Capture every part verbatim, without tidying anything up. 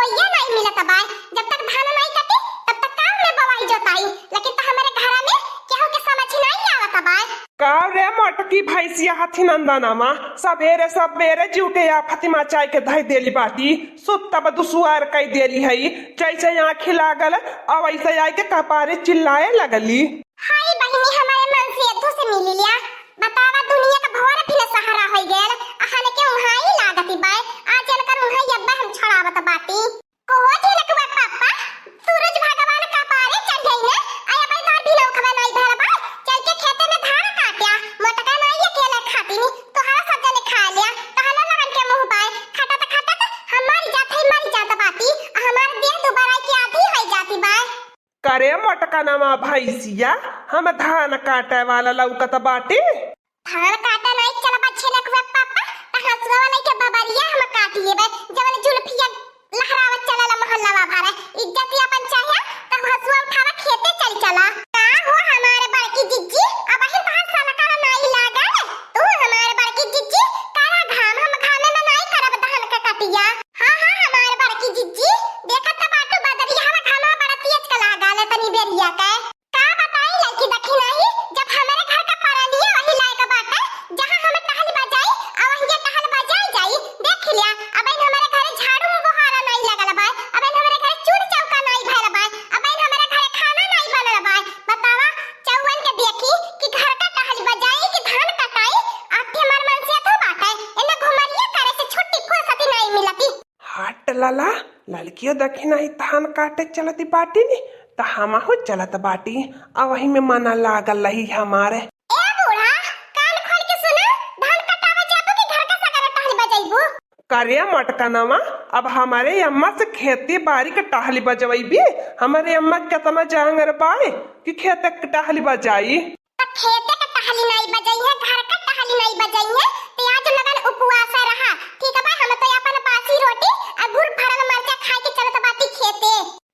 भैया नाहीं मिलत बाय, जब तक धान नाहीं कटी, तब तक काम में बवाई जोताई, लेकिन तो हमरे घर में केहू के समझ नाहीं आवत बाय। का रे मोटकी भैंसिया हथी नंदनमा, सबेरे सबेरे जीव के आफत मचाई के धई देली बाटी, सुतब दुसुआर कई देली हई, जैसे आँखी लागल, आ वैसे आई के कपारे चिल्लाए लगली। हाय बहिनी, हमरे मनसेधू से मिली लिया। बतावा, दुनिया का भौर फिन सहारा होई गयल, अहन के उहाई लागती बाय। आज इनकर उहाई अब्बा हम छोड़ावत बाटी। कोहो झिनकुआ पापा, सूरज भगवान कपारे चढ़ गई ने, आय अपन तोर भिनौखवा नाई भर बाय। चल के खेते में धान काट्या, मोटका नाई अकेले खातिनी, तोहरा सब जने खा लिया, तोहरा लगन के मुँह बाय। खटत खटत हम मर जात हई, मर जात बाटी, आ हमार देह दुबराई के आधी होई जाती बाय। करे मोटकनवा भैंसिया, हम धान काटे वाला लौकत बाटी। धान काटे नाई चलबा झिनकुआ पापा, त हसुआ वाला के बबरिया हम काट लेबे, जवन जुल्फिया लहरावत चलला मोहल्लावा भरे। इज्जत अपन चाहे, त हसुआ उठावा खेते चल चला। का हो हमारे बड़की जिज्जी, अबहिन तोहार सलकर नाई लागल? तू हमारे बड़की जिज्जी, करा घाम, हम घामे में नाई करब धान के कटिया। हाँ, हाँ, हमार बड़की जिज्जी, देखत त बाटू बदरिया हवा घामा बड़ा तेज के लागा ले तनी बेरिया के। का बताई लड़की दखिनही, जब हमरे घर का परानिया वही लायक बाटे, जहाँ हम टहल बजाई, आ वहीं टहल बजाई जाई। देख लिया, अब इन हमरे घरे झाड़ू में बोहारा नाई लगल बाय, अब इन हमरे घरे चूल चौका नाई भयल बाय, अब इन हमरे घरे खाना नाई बनल बाय। बतावा, चौवन के देखी कि घर का टहल बजाई कि धान कटाई, आके हमार मनसेधू बाटे, एने घुमरिया करे से छुट्टी फुर्सती नाई मिलती। हट लाला, लड़कियो दखिनही धान काटे चलती बाटी नी, त हमहू चलत बाटी, आ वही में मना लागल रही हमारे। ए बूढ़ा, कान खोल के सुना, धान कटावे जाबू कि घर का सगरा टहल बजाइबू? करे मोटकनवा, अब हमरे अम्मा से खेती बारी के टहली बजवैबी? हमरे अम्मा केतना जांगर बाय कि खेते के टहली बजाई। त खेते के टहली नाई बजइहे, घर के टहली नाई बजइहे, त आज लगन उपवास रहा, ठीक बा? हम तो अपन बासी रोटी आ गुड़ भरल मरचा खाए के चलत बाटी खेते।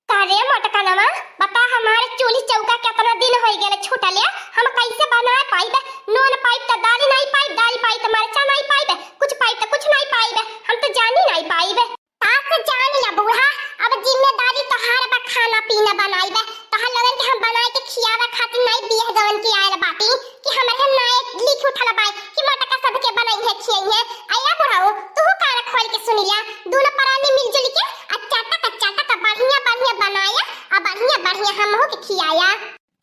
का रे मोटकनवा, बता हमारे चूल्ही चौका केतना दिन होइ गेल छूटले, हम कैसे बनाए पाइबे? नून पाइब त दाल नाई पाइब, दाल पाइब त मरचा नाई पाइब, कुछ पाइब त कुछ नाई पाइब, हम तो जानी नाई पाइब। सास जान ला बूढ़ा, अब जिम्मेदारी तोहार बा, खाना पीना बनाइबे। तोहार लोगन के हम बनाए के खियावे खातिर नाई बियाह जवन के आयल बाटी कि हमरे हम नाई लिख उठल बाय कि मोटका सबके बनइहे खियइहे। आया बुढ़ऊ, तू कान खोल के सुन लिया, दोनों परानी मिलजुल के आ चटक चटक बढ़िया बढ़िया बनाया आ बढ़िया बढ़िया हमहू के खियाया।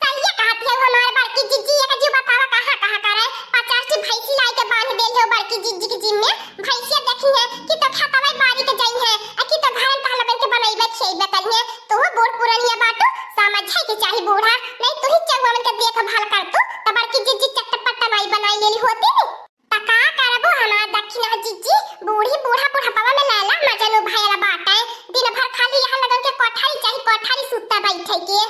सहिए कहत है हमार बड़की जिज्जी, एक जीव बतावा कहाँ कहाँ करे, पचास ठी भैंसी लाई के बांध देल है बड़की जिज्जी के जिम्मे। भैंसिया देखी है कि तो खेतवा बारी के जाई है, आ कि तो घर में तहलबन के बनैबे खियैबे करी है। तू बूढ़ पुरनिया बाटू, समझे के चाही बूढ़ा, नहीं तू ही चौवन के देखभाल कर तू, तो बड़की जिज्जी चटपट नाई बनाई लेली होती नी। त का करबो हमार दखिनहा जिज्जी, बूढ़ी बूढ़ा बुढ़ापवा में लैला मजनू भयल बाटे, दिन भर खाली यहाँ लगन के कोठारी चाही, कोठारी सुत्ता बैठे के।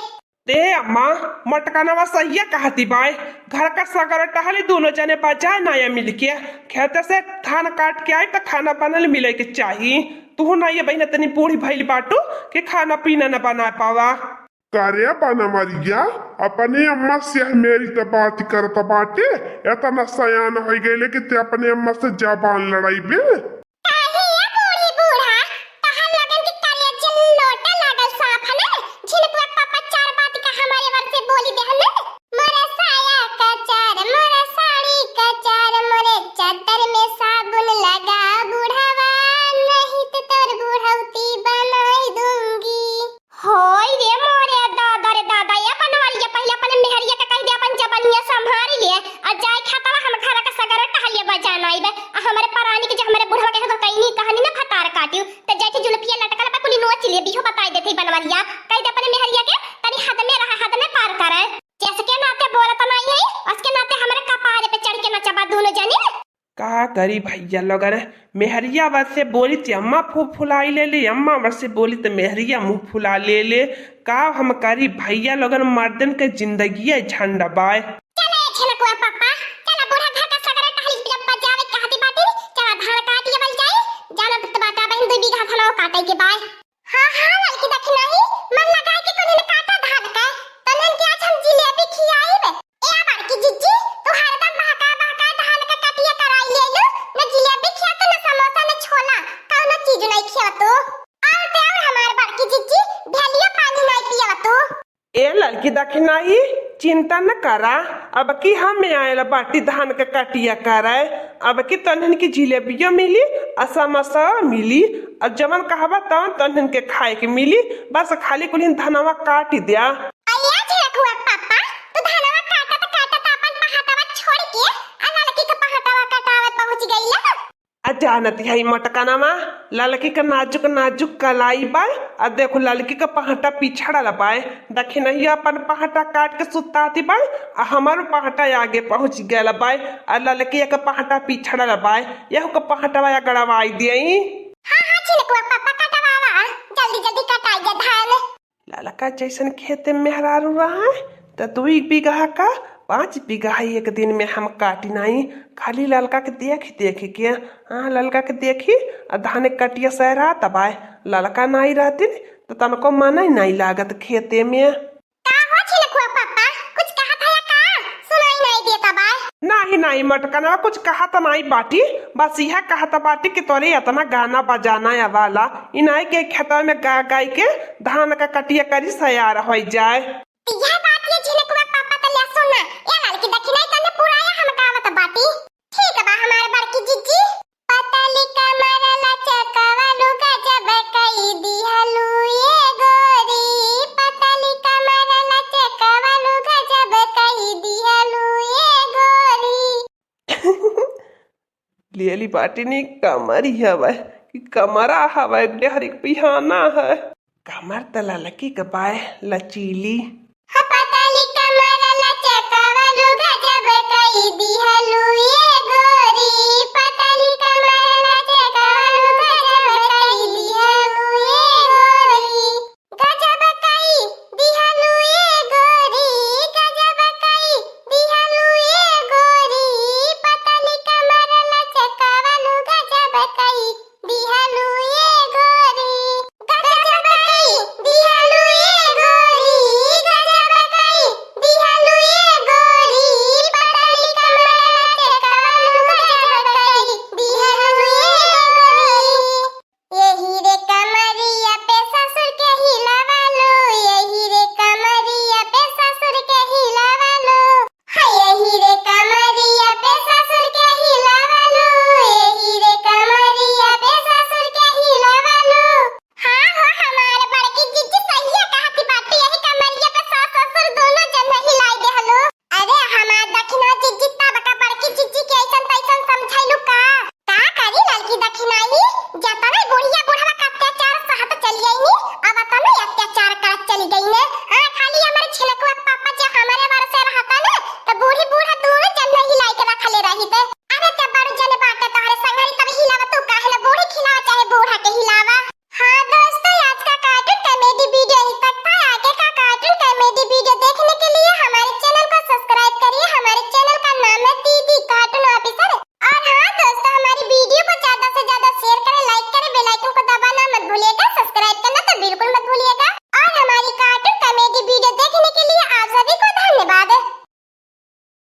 ए अम्मा, मोटकनवा सहिया कहती बाय, घर का सगरा टहली दोनों जने बजाए नाया मिलके, खेते से धान काट के आई त खाना बनल मिले के चाही। तू ना ये बहिना तनी बूढ़ी भइल बाटू कि खाना पीना न बना पावा। का रे बनवरिया, अपने अम्मा से मेरी त बात करत बाटे, एतना सयान होइ गइले कि ते अपने अम्मा से जबान लड़ाइबे। काहे ए बूढ़ी बूढ़ा, तहन लगन के करेजा लोटे लागल साफ है ना? झिनकुआ पापा चार बात का हमारे वर से बोली देहन ना। मोरे साया का चार, मोरे साड़ी का चार, मोरे चादर में साबुन लगा बुढ़वा, नहीं तो तोर बुढ़ौती बनाई दूंगी। होय रे मोरे दादा रे दादा, ए बनवरिया, पहिले अपन मेहरिया के कहि दे अपन जबनिया संभारी ले, आ जाए खेतवा हम घर का सगरो टहलिया बजान आइबे, आ हमरे परानी के जे हमरे बुढ़वा के तो कहीं नहीं कहनी ना भतार काटियो, त जैसे जुलपिया लटकल बा कुली नोच ले, बिहो बताई देते बनवरिया, कहि दे अपन मेहरिया के तनी हद में रहा, हद में पार करे। जैसे के नाते बोलत नहीं है, उसके नाते हमरे कपारे पे चढ़ के नचबा दोनों जनी। का करी भैया लोगन, मेहरिया वर से बोली त अम्मा फूफुलाई लेली, अम्मा वर से बोली त मेहरिया मुँह फुला लेले। का हम करी भैया लोगन, मर्दन के जिंदगी है झंड बाय। चले झिनकुआ पापा, चला बूढ़ा घर का सगरा टहली जब बजावे कहती बाटी, चला धान काट लेवल जाई, जानत त बाटा बहिन दू बीघा धनवा काटे के बाय। हाँ, हाँ, लड़की दखिनही, मन लगाए के कोने में काटा धान के, तनन के आज हम जिलेबी खियाइबे। ए बड़की जिज्जी, तू हरदम बहका बहका धान के कटिया कराई लेलू, न जिलेबी खिया तो न समोसा न छोला, कौनो चीज नहीं खिया तू। और ते और ललकी दखिनही, चिंता न करा, अब की हम आयल बाटी धान के कटिया करे। अब की तोहन के जिलेबियो मिली, आ समोसा मिली, आ जवन कहबा तवन तोहन के खाए के मिली। बस खाली कुलिन धनवा काटि द्या। अइया झिनकुआ पापा, तू धनवा काटत काटत आपन पहाटवा छोड़ के आ ललकी के पहाटवा कटावत पहुँच गइला। आ जानत है मोटकनवा, ललकी के नाजुक नाजुक कलाई बाय, आ देखो ललकी के पहाटा पिछड़ल बाय। दखिनही अपन पहाटा काट के सुताती बाय, आ हमारो पहाटा आगे पहुँच गयल बाय, आ ललकी के पहाटा पिछड़ल बाय, यहू के पहाटवा गड़वाई दियई। हाँ हाँ झिनकुआ पापा, कटवावा, जल्दी जल्दी कटाई जा धान। ललका जैसन खेते में मेहरारू रहा, त दुई बीघा का पाँच बीघा एक दिन में हम काटी नाई। खाली ललका के देख देख के, हाँ, ललका के देखी, आ धान कटिया सहरा तबाय। ललका नाई रहतिन त तनको मन ही नाई लागत खेते में। का हो झिनकुआ पापा, कुछ कहत है का? सुनाई नाई देता बाय। नाही नाही मोटकनवा, कुछ कहत नाई बाटी, बस यह कहत बाटी कि तोरे इतना गाना बजाना आवाला, इनाई के खेतवा में गा गाई के धान का कटिया करी सयार होइ जाए। यह बात ये झिनकुआ पापा त ले सुना, ए ललकी दखिनही तने पुराया हम गावत बाटी। ठीक बा हमार बड़की जिज्जी। पतली कमर लचकवलू गजब कई दिहलू ये गोरी, पतली कमर लचकवलू गजब कई दिहलू ये गोरी। लेली बाटी नी कमरी हवै कि कमरा हवै, डेहरी के पिहाना है। कमर त ललकी के बाय लचीली। ह पतली कमर लचकवलू गजब कई दिहलू ये